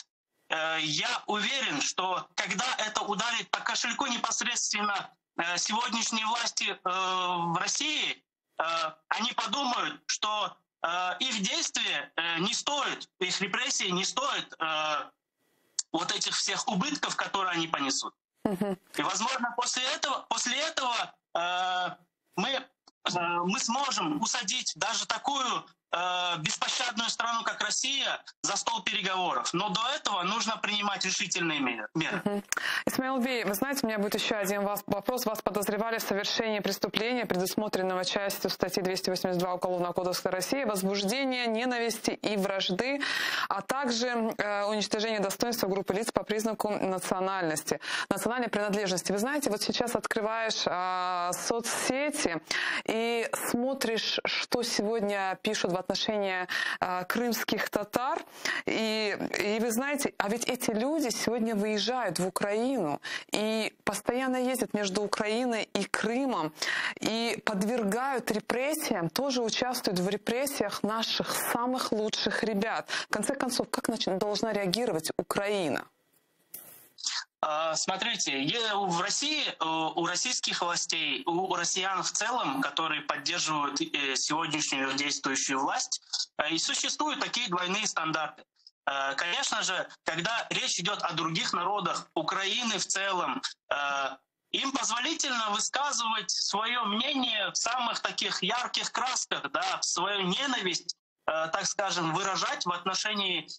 [SPEAKER 3] Я уверен, что когда это ударит по кошельку непосредственно сегодняшней власти в России, они подумают, что их действия не стоят, их репрессии не стоят вот этих всех убытков, которые они понесут. И, возможно, после этого, после этого мы, мы сможем усадить даже такую беспощадную страну, как Россия, за стол переговоров. Но до этого нужно принимать решительные меры.
[SPEAKER 1] Угу. Исмаил Бей, вы знаете, у меня будет еще один вопрос. Вас подозревали в совершении преступления, предусмотренного частью статьи 282 Уголовного кодекса России, возбуждение ненависти и вражды, а также э, уничтожение достоинства группы лиц по признаку национальности, национальной принадлежности. Вы знаете, вот сейчас открываешь э, соцсети и смотришь, что сегодня пишут в отношении э, крымских татар. И, и вы знаете, а ведь эти люди сегодня выезжают в Украину и постоянно ездят между Украиной и Крымом и подвергают репрессиям, тоже участвуют в репрессиях наших самых лучших ребят. В конце концов, как должна реагировать Украина?
[SPEAKER 3] А, смотрите, в России, у российских властей, у россиян в целом, которые поддерживают э, сегодняшнюю действующую власть, э, и существуют такие двойные стандарты. Э, конечно же, когда речь идет о других народах, Украины в целом, им позволительно высказывать свое мнение в самых таких ярких красках, да, свою ненависть, так скажем, выражать в отношении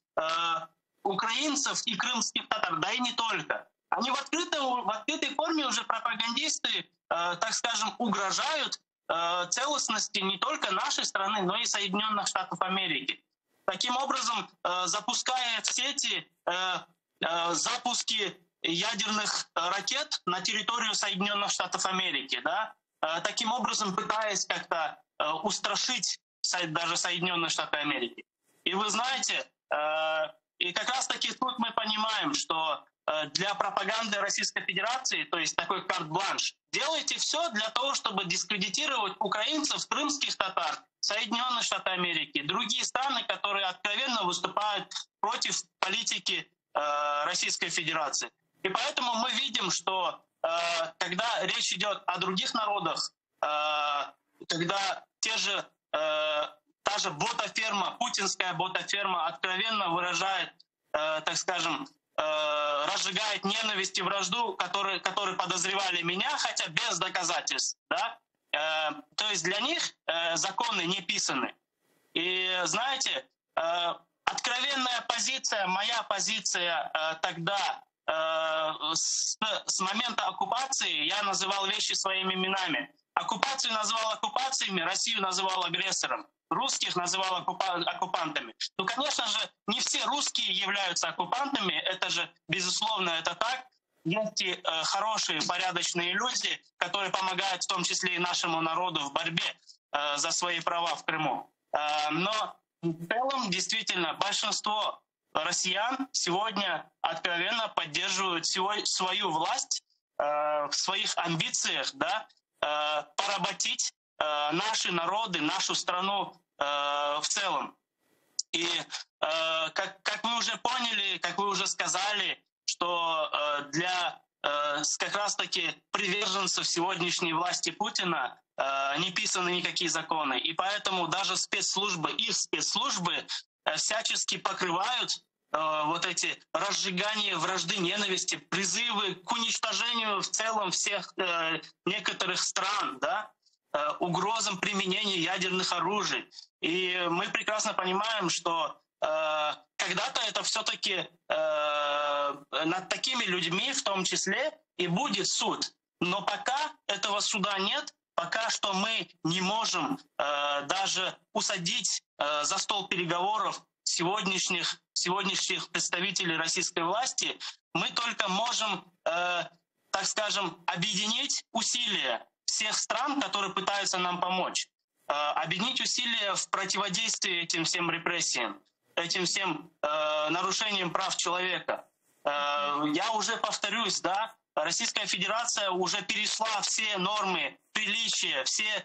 [SPEAKER 3] украинцев и крымских татар, да и не только. Они в, открытой, в открытой форме уже пропагандисты, э, так скажем, угрожают э, целостности не только нашей страны, но и Соединенных Штатов Америки. Таким образом, э, запуская в сети э, э, запуски ядерных ракет на территорию Соединенных Штатов Америки, да, э, таким образом пытаясь как-то э, устрашить даже Соединенные Штаты Америки. И вы знаете, э, и как раз-таки тут мы понимаем, что э, для пропаганды Российской Федерации, то есть такой карт-бланш, делайте все для того, чтобы дискредитировать украинцев, крымских татар, Соединенные Штаты Америки, другие страны, которые откровенно выступают против политики э, Российской Федерации. И поэтому мы видим, что э, когда речь идет о других народах, когда те же та же ботаферма, путинская ботаферма откровенно выражает, э, так скажем, э, разжигает ненависть и вражду, которые, которые подозревали меня, хотя без доказательств. Да? Э, то есть для них э, законы не писаны. И знаете, э, откровенная позиция, моя позиция э, тогда, э, с, с момента оккупации, я называл вещи своими именами. Оккупацию называл оккупациями, Россию называл агрессором русских называл оккупантами. Ну, конечно же, не все русские являются оккупантами, это же, безусловно, это так. Есть и э, хорошие, порядочные люди, которые помогают в том числе и нашему народу в борьбе э, за свои права в Крыму. Э, но в целом, действительно, большинство россиян сегодня откровенно поддерживают свою власть в своих амбициях, да, поработить наши народы, нашу страну в целом. И как, как вы уже поняли, как вы уже сказали, что для как раз-таки приверженцев сегодняшней власти Путина не писаны никакие законы. И поэтому даже спецслужбы, их спецслужбы. всячески покрывают вот эти разжигания вражды, ненависти, призывы к уничтожению в целом всех некоторых стран, да, угрозам применения ядерных оружий. И мы прекрасно понимаем, что когда-то это все-таки над такими людьми в том числе и будет суд. Но пока этого суда нет, пока что мы не можем даже усадить за стол переговоров сегодняшних, сегодняшних представителей российской власти, мы только можем, так скажем, объединить усилия всех стран, которые пытаются нам помочь, объединить усилия в противодействии этим всем репрессиям, этим всем нарушениям прав человека. Я уже повторюсь, да, Российская Федерация уже перешла все нормы приличия, все,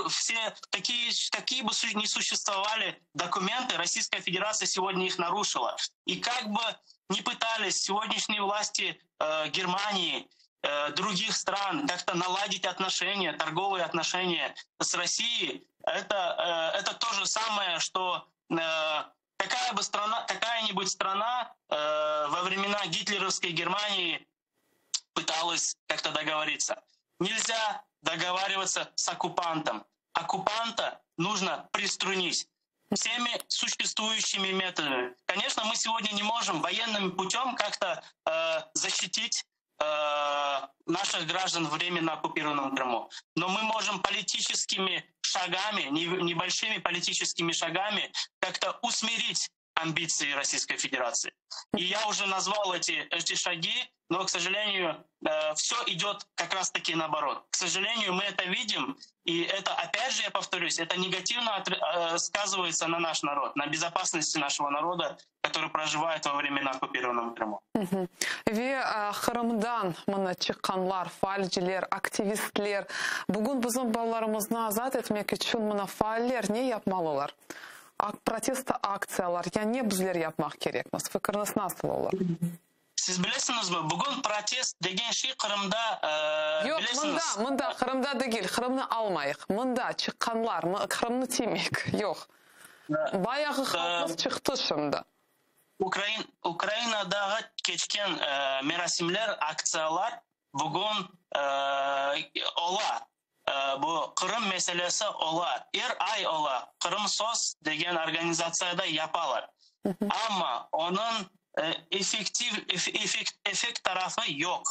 [SPEAKER 3] все такие, какие бы ни существовали документы, Российская Федерация сегодня их нарушила. И как бы ни пытались сегодняшние власти э, Германии, э, других стран как-то наладить отношения, торговые отношения с Россией, это, э, это то же самое, что э, какая бы страна, какая-нибудь страна э, во времена гитлеровской Германии пыталась как-то договориться. Нельзя договариваться с оккупантом. Оккупанта нужно приструнить всеми существующими методами. Конечно, мы сегодня не можем военным путем как-то э, защитить э, наших граждан временно оккупированном Крыму. Но мы можем политическими шагами, небольшими политическими шагами как-то усмирить амбиции Российской Федерации. И я уже назвал эти, эти шаги, но, к сожалению, э, все идет как раз-таки наоборот. К сожалению, мы это видим, и это, опять же, я повторюсь, это негативно э, сказывается на наш народ, на безопасности нашего народа, который проживает во временно оккупированном Крыму.
[SPEAKER 1] Ve Qırımdan mına çıqqanlar, faalciler, aktivistler, bugün bizim balalarımıznı azat etmek içün mına faaller ne yapmalılar? Protesto aktsiyalar, ya ne bizler yapmaq kerekmiz? Fikiriñiz nasıl olur?
[SPEAKER 3] Siz bilesiñizmi, bugün protest degen şey Qırımda,
[SPEAKER 1] Yoq, mında, mında, Qırımda degil, Qırımnı almayıq. Mında çıqqanlar, Qırımnı demeyik, yoq. Bayağı halqımız çıqtı şimdi.
[SPEAKER 3] Ukrain, Ukrainadağı keçken merasimler, aktsiyalar bugün ola. Bu Qırım meselesi ola, er ay ola, Krım.SOS degen organizatsiyada yapalar. Amma onıñ effektiv, effekt, effekt tarafı yoq.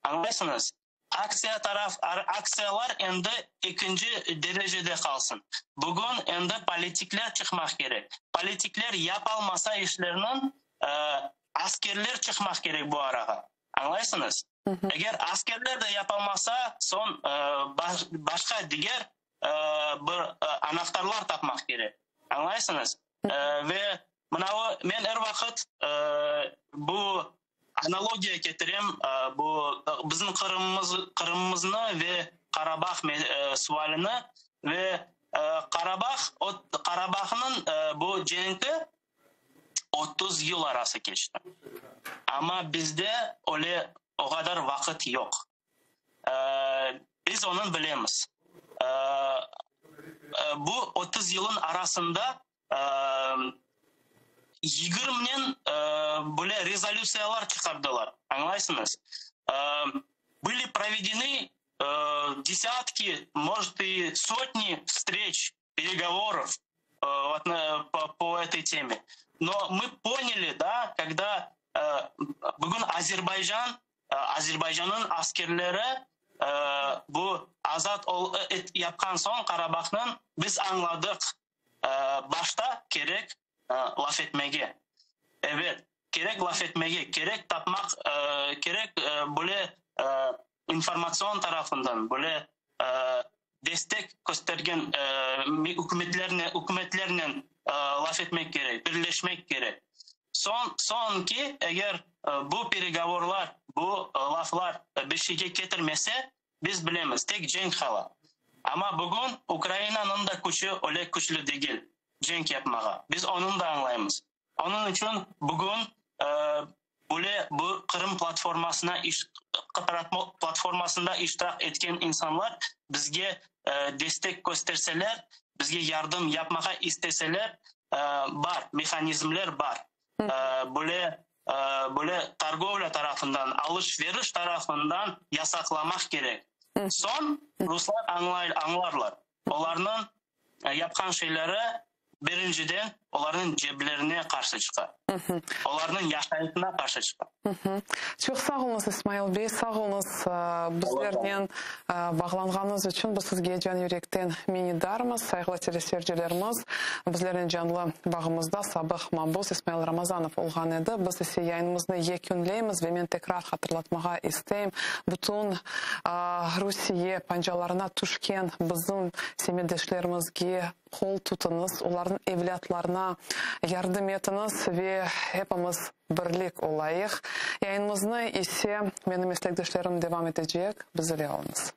[SPEAKER 3] Añlaysıñız? Aktsiya taraf, aktsiyalar endi ekinci derecede qalsın. Bugün endi politikler çıqmaq kerek. Politikler yapalmasa işlerniñ, askerler çıqmaq kerek bu arağa. Añlaysıñız? Eger askerler de yapalmasa, soñ başqa diger bir anahtarlar tapmaq kerek. Añlaysıñız? Ve mınavı men er vaqıt bu analogiya ketirem, bu bizim Qırımımız, Qırımımıznı ve Qarabağ sualini ve Qarabağ, Qarabağnıñ bu cenki 30 yıl arası keçti. Amma bizde öyle o qadar vaqıt yoq. Biz onıñ bilemiz. Bu 30 yılın arasında yigirminen böyle rezolütsiyalar çıqardılar, añlaysıñız? Были проведены десятки, может, и сотни встреч, переговоров по, по этой теме. Но мы поняли, да, когда bugün Azerbaycan, Azerbaycannıñ askerleri bu azat yapqan soñ Qarabağnıñ biz añladıq, başta kerek laf etmege. Evet, kerek laf etmege, kerek tapmaq, kerek böyle informatsion tarafından böyle destek köstergen ükümetlernen, ükümetlernen laf etmek kerek, birleşmek kerek. Soñ, soñki, eger bu peregovorlar, bu laflar bir şeyge ketirmese, biz bilemiz, tek cenk qala. Amma bugün Ukrainanıñ da küçü öyle küçlü degil cenk yapmağa. Biz onıñ da añlaymız. Onıñ içün bugün böyle bu Qırım platformasına platformasında iştirak etken insanlar bizge destek kösterseler, bizge yardım yapmağa isteseler, Bar, mehanizmler bar. Böyle, böyle torgovlâ tarafından, alış-veriş tarafından yasaqlamaq kerek. Soñ ruslar añlarlar, olarnıñ yapqan şeyleri, birinciden, olarnıñ ceblerine qarşı çıqa, olarnıñ yaşayışına qarşı çıqa.
[SPEAKER 1] Çoq sağ oluñız, İsmail bey, sağ oluñız bizlernen bağlanğanıñız içün. Biz sizge can-yürekten minnetdarmız. Sayğılı teleseyircilerimiz, bizlernen canlı bağımızda sabıq mabus İsmail Ramazanov olğan edi. Biz ise yayınımıznı yekünleymiz ve men tekrar hatırlatmağa isteyim, bütün Rusiye pancalarına tüşken bizim semetdeşlerimizge qol tutıñız, olarnıñ evlâtlarına yardım etiñiz ve epimiz birlik olayıq. Yayınımıznı ise menim meslekdeşlerim devam etecek. Biz ile oluñız.